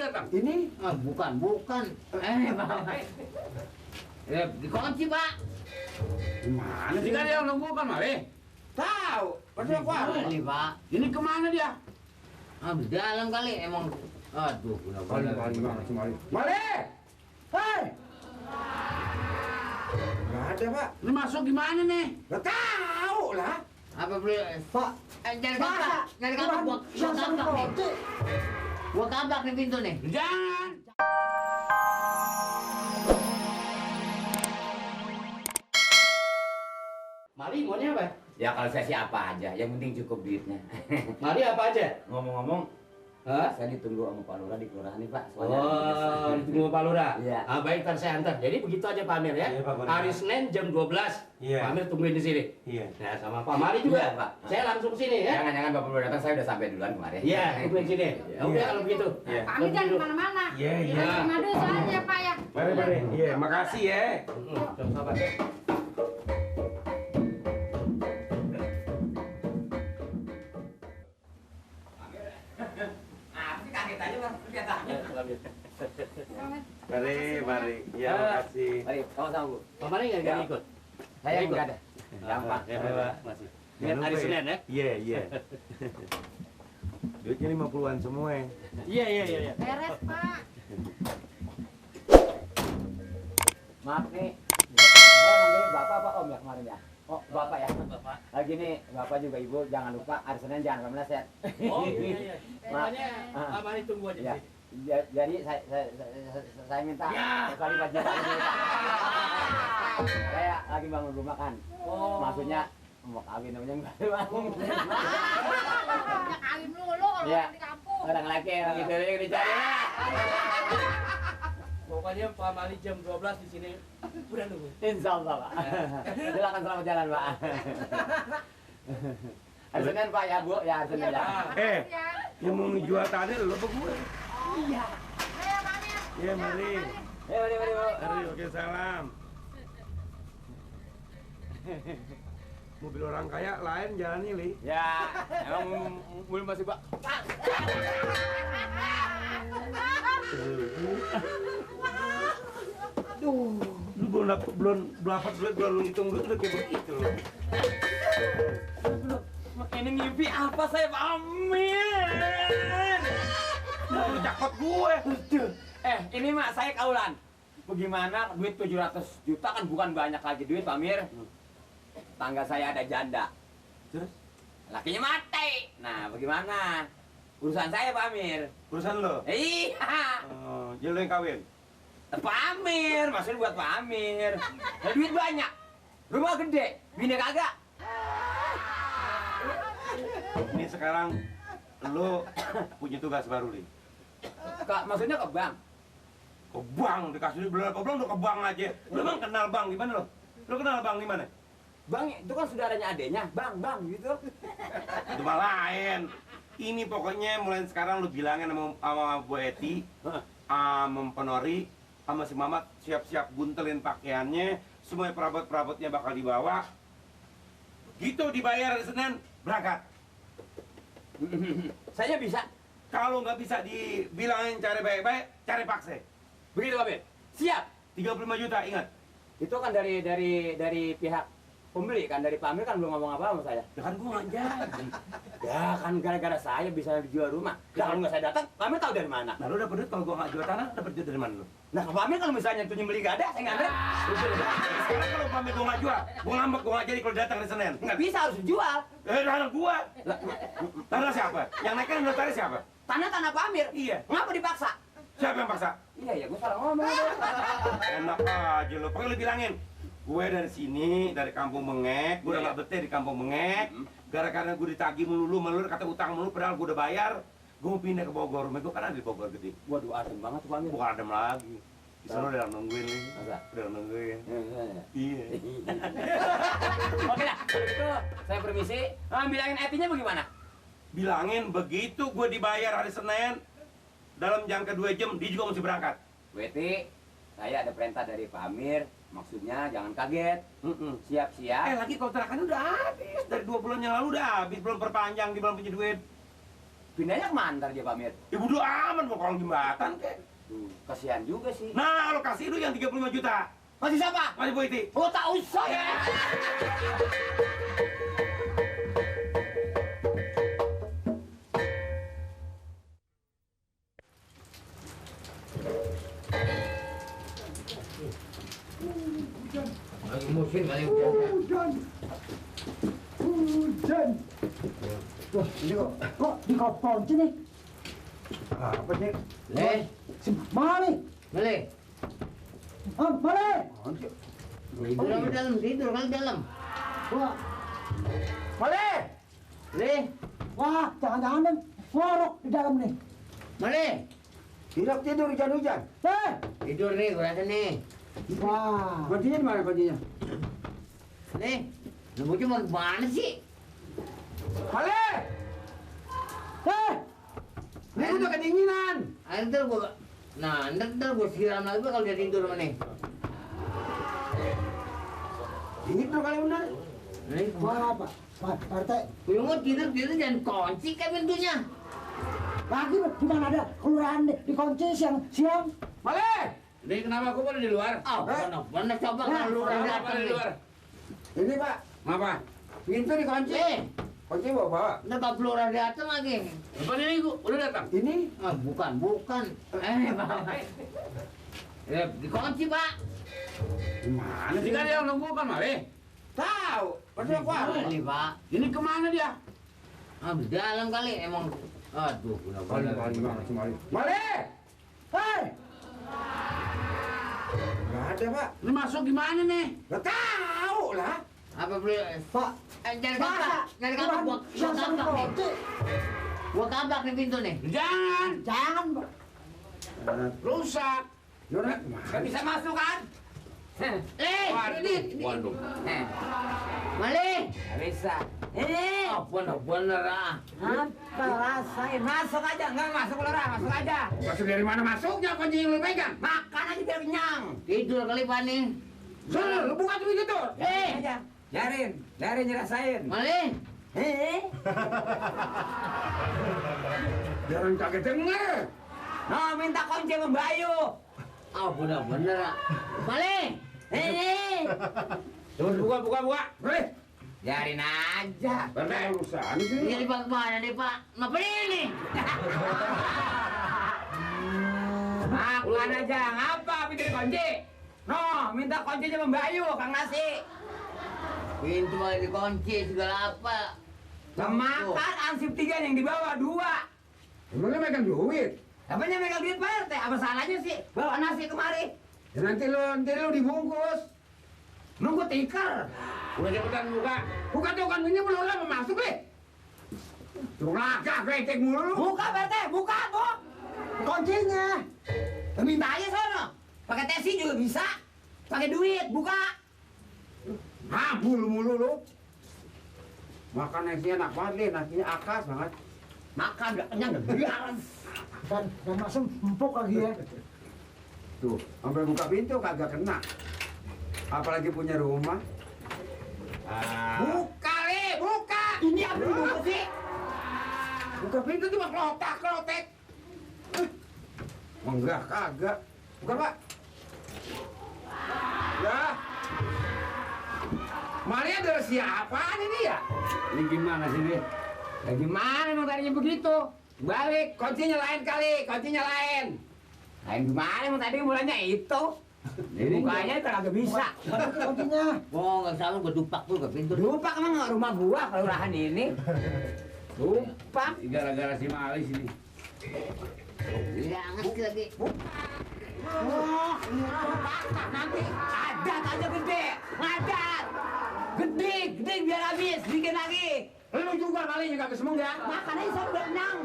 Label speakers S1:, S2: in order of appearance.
S1: lihat bang.
S2: Ini
S3: Bukan. Bapak. Dikunci, Pak.
S2: gimana sih?
S1: Jika dia nunggu kan Mari.
S2: Tahu, padahal gua.
S3: Ini, Pak.
S1: Ini kemana dia?
S3: Di dalam kali emang. Aduh,
S2: Mari. Hei. Gak ada, Pak.
S1: Ini masuk gimana nih?
S2: Gak tahu lah.
S3: Apa beli?
S2: Pak,
S3: Nyari kapak. Gua kabak nih. Gua kabak nih pintu nih.
S1: Jangan.
S2: Mari maunya apa?
S4: Ya kalau saya sih apa aja, yang penting cukup duitnya.
S2: Mari apa aja?
S4: Ngomong-ngomong,
S2: Hah?
S4: saya ditunggu sama Pak Lurah di kelurahan nih Pak. Soalnya
S2: Oh, ditunggu Pak Lurah?
S4: Iya.
S2: Baik, ntar saya antar. Jadi begitu aja Pak Amir ya?
S5: Iya, Pak Amir.
S2: Hari Senin jam 12.
S5: Iya.
S2: Pak Amir tungguin di sini.
S5: Iya.
S2: Nah, sama Pak Mari juga.
S4: Iya, Pak.
S2: Saya langsung ke sini ya?
S4: Jangan-jangan Bapak belum datang, saya udah sampai duluan kemarin.
S2: Iya, tungguin sini. Ya udah
S5: Iya.
S2: kalau begitu.
S5: Iya.
S6: Pak Amir jangan kemana-mana.
S5: Iya, iya.
S6: Cuma dulu soalnya Pak ya.
S5: Mari. Iya, makasih ya.
S2: Sama-sama.
S4: Apa sih kaget aja Bang, kelihatannya.
S5: Mari. Iya, makasih.
S4: Mari, sama-sama Bu.
S2: Pak Mari nggak
S4: Ya.
S2: ikut?
S4: Saya
S2: Ikut.
S4: enggak ada. Gampang.
S5: Ya, Pak.
S2: Masih.
S5: Jangan
S2: Lihat hari
S5: lupa
S2: Senin ya?
S5: Iya. Duitnya 50-an semua ya.
S2: Iya.
S6: Beres Pak.
S4: Maaf nih, saya manggil Bapak apa Om ya kemarin ya? Oh, Bapak ya?
S2: Bapak.
S4: Lagi nih, Bapak juga Ibu, jangan lupa hari Senin jangan meleset.
S2: Oh iya.
S4: Maaf.
S2: Pokoknya Pak Mari tunggu aja.
S4: Ya.
S2: di
S4: Jadi saya minta
S2: Ya.
S4: sekali Pak Jika. Saya lagi bangun rumah kan.
S2: Oh.
S4: Maksudnya mau kawin namanya enggak bangun.
S6: Ya kawin dulu kalau
S4: Iya.
S6: di kampung.
S4: Orang laki orang itu yang dicari.
S2: Pokoknya Pak Mari jam 12 di sini udah nunggu.
S4: Insya Allah Pak. Silakan selamat jalan Pak. Hari Senin Pak ya Bu, ya hari Senin ya.
S5: Eh,
S6: Ya.
S5: yang mau ngejual tanah lo apa gue?
S6: Iya. Ayo Pak Amir.
S5: Iya, mari.
S4: Mari Bu.
S5: Mari, oke salam. Mobil orang kaya lain jalannya, Li.
S4: Ya, emang belum masih Pak.
S5: Lu belum dapat duit, belum hitung duit udah kayak begitu loh.
S4: Ini ngimpi apa saya Pak Amir?
S5: Lu cakot gue.
S4: Ini mak saya kaulan. Bagaimana duit 700 juta kan bukan banyak lagi duit Pak Amir. Tangga saya ada janda.
S5: Terus?
S4: Lakinya mati. Nah, bagaimana? Urusan saya Pak Amir.
S5: Urusan lo?
S4: Iya.
S5: Oh, jadi lo yang kawin?
S4: Pak Amir, maksudnya buat Pak Amir. Nah, duit banyak. Rumah gede, bini kagak.
S5: Ini sekarang lo punya tugas baru, Li.
S4: Maksudnya ke bank.
S5: Ke bank, dikasih duit berapa bulan udah ke bank aja. Lo emang kenal bank di mana lo? Lo kenal bank di mana?
S4: Bang, itu kan saudaranya adenya. Bang, gitu.
S5: Itu mah lain. Ini pokoknya mulai sekarang lu bilangin sama Bu Eti, mempenori, sama si Mamat siap-siap buntelin pakaiannya, semua perabot-perabotnya bakal dibawa. Gitu dibayar hari Senin, berangkat.
S4: Saya bisa.
S5: Kalau nggak bisa dibilangin cari baik-baik, cari paksa.
S4: Begitu Pak Amir. Siap.
S5: 35 juta, ingat.
S4: Itu kan dari pihak pembeli kan, dari Pak Amir kan belum ngomong apa sama saya.
S5: Ya kan gua nggak jadi.
S4: Ya kan gara-gara saya bisa dijual rumah. Nah, kalau nggak saya datang, Pak Amir tahu dari mana?
S5: Nah lu dapet duit kalau gua nggak jual tanah, dapet duit dari mana lu?
S4: Nah, Pak Amir kalau misalnya itu nyembeli nggak ada, saya nggak ada.
S5: Sekarang kalau pamit gua nggak jual, gua ngambek gua nggak jadi kalau datang hari Senin.
S4: Nggak bisa, harus dijual.
S5: Tanah gua. Tanah siapa? Yang naikkan notaris siapa?
S4: Tanah Pak Amir.
S5: Iya.
S4: Ngapa dipaksa?
S5: Siapa yang paksa?
S4: Iya, ya gue salah ngomong.
S5: Enak aja lo, pokoknya lo bilangin gue dari sini, dari kampung Mengek, gue udah
S4: Iya,
S5: gak betah di kampung Mengek. Gara-gara gue ditagih melulu, kata utang melulu, padahal gue udah bayar. Gue mau pindah ke Bogor, rumah gue kan ada di Bogor gede.
S4: Waduh, adem banget tuh Pak Amir.
S5: Bukan adem lagi. Di sana udah nungguin nih.
S4: Masa?
S5: Udah nungguin.
S4: Iya.
S5: Iya.
S4: Oke dah, kalau gitu saya permisi. Bilangin Etinya bagaimana?
S5: Bilangin begitu gue dibayar hari Senin, dalam jangka 2 jam, dia juga mesti berangkat.
S4: Weti, saya ada perintah dari Pak Amir. Maksudnya jangan kaget. Siap-siap.
S5: Lagi kontrakan udah habis. Dari 2 bulan yang lalu udah habis. Belum perpanjang, dia belum punya duit.
S4: Pindahnya kemana ntar dia Pamir?
S5: Ibu udah aman mau kolong jembatan kek.
S4: Kasihan juga sih.
S5: Nah, lo kasih lu yang 35 juta.
S4: Masih siapa?
S5: Masih Bu Eti.
S4: Oh tak usah ya.
S3: Lagi musim kali hujan.
S7: Hujan. Wah, ini kok di kopong sini?
S5: Apa sih?
S3: Le,
S7: Mali.
S3: Male.
S7: Mali.
S3: Tidur apa dalam? Tidur kan dalam.
S7: Wah,
S3: Male. Le,
S7: wah, jangan-jangan ngorok di dalam nih.
S3: Male.
S5: Tidak tidur hujan-hujan.
S3: Tidur nih, gua rasa nih.
S7: Wah.
S5: Kuncinya di mana kuncinya?
S3: Nih, lu cuma kemana sih?
S5: Male! Ini udah kedinginan.
S3: Ntar gua, nah ntar gua siram lagi kalau dia tidur sama nih.
S5: Dingin tuh kali benar.
S3: Nih,
S7: Wah, Pak RT.
S3: gua mau tidur jangan kunci kan pintunya.
S7: Lagi di mana ada kelurahan dikunci siang-siang.
S5: Male!
S1: Nih kenapa aku pada di luar?
S3: Oh, mana coba kalau lu udah
S1: Kenapa
S3: datang
S1: pada di
S3: nih.
S1: luar?
S5: Ini Pak,
S1: Kenapa?
S5: pintu dikunci. Kunci bawa.
S3: Ntar kalau pelurah datang lagi.
S1: Depan ini gua udah datang.
S5: Ini
S3: Ah, bukan. Bapak. Ya, dikunci, Pak.
S5: gimana
S1: Ini kan yang nunggu kan, Mare?
S5: Tahu. Pasti aku
S3: Ini, Pak.
S1: Ini kemana dia?
S3: Ah, di dalam kali emang. Aduh, benar-benar.
S5: Male!
S7: Hei,
S5: Gak ada Pak.
S1: Ini masuk gimana nih?
S5: Gak tahu lah.
S3: Apa beli?
S7: Pak.
S3: Jangan kabak, gua kabak nih. Gua kabak nih pintu nih.
S1: Jangan,
S7: Jangan, Pak.
S1: rusak.
S5: Yaudah,
S4: Gak bisa masuk kan?
S1: Waduh.
S3: Mali.
S4: Gak bisa.
S3: Oh, bener-bener ah.
S7: Apa rasain?
S4: Masuk aja, nggak masuk Lora, masuk aja.
S1: Masuk dari mana masuknya kunci yang lu pegang?
S4: Makan aja biar kenyang.
S3: Tidur kali, Pak nih.
S1: Sana, lu buka tuh itu tuh.
S4: Aja. Jarin nyerasain.
S3: Mali.
S1: Jangan kaget denger.
S4: No, minta kunci membayu.
S3: Oh, bener-bener ah. Mali.
S1: Coba buka. Boleh.
S4: Jarin aja.
S1: Berdaya urusan
S3: Ini
S1: sih.
S3: di Pak mana nih, Pak? Ngapa ini?
S4: Makan aja, ngapa pintu dikunci? No, minta kuncinya membayu, Kang Nasi.
S3: Pintu malah dikunci segala apa?
S4: Makan ansip 3 yang dibawa 2.
S1: Emangnya megang duit?
S4: Apanya megang duit Pak RT? Apa salahnya sih? Bawa nasi kemari.
S1: Ya nanti lu dibungkus.
S4: Nunggu tikar.
S1: Udah cepetan buka. Buka tuh kan ini belum lama masuk deh. Tuh lagak kretek mulu.
S4: Buka Pak RT, buka kok.
S7: Kuncinya.
S4: Minta aja sono. Pakai tesi juga bisa. Pakai duit, buka.
S1: Ah, mulu lu. Makan nasinya enak banget nih, nasinya akas banget.
S4: Makan udah kenyang udah biar.
S7: Dan masuk empuk lagi ya.
S5: Tuh, sampai buka pintu kagak kena. Apalagi punya rumah.
S4: Buka Le, buka. Ini apa dulu sih?
S1: Buka pintu cuma klotek.
S5: Enggak, kagak. Bukan Pak.
S1: Ya. Maria ada siapa ini ya?
S5: Ini gimana sih dia?
S4: Ya gimana emang tadinya begitu? Balik, kuncinya lain kali, kuncinya lain. Lain gimana emang tadi mulanya itu? Bukanya itu kagak bisa.
S7: Kuncinya.
S3: Oh, nggak salah, gua dupak tuh ke pintu.
S4: Dupak emang nggak rumah gua kelurahan ini. Dupak.
S1: Gara-gara si Malis ini.
S3: Jangan lagi.
S4: Wah, nanti adat aja gede, ngadat. Gede biar habis, bikin lagi.
S1: Lu juga kali nggak kesemung ya?
S4: Makan aja sampai kenyang.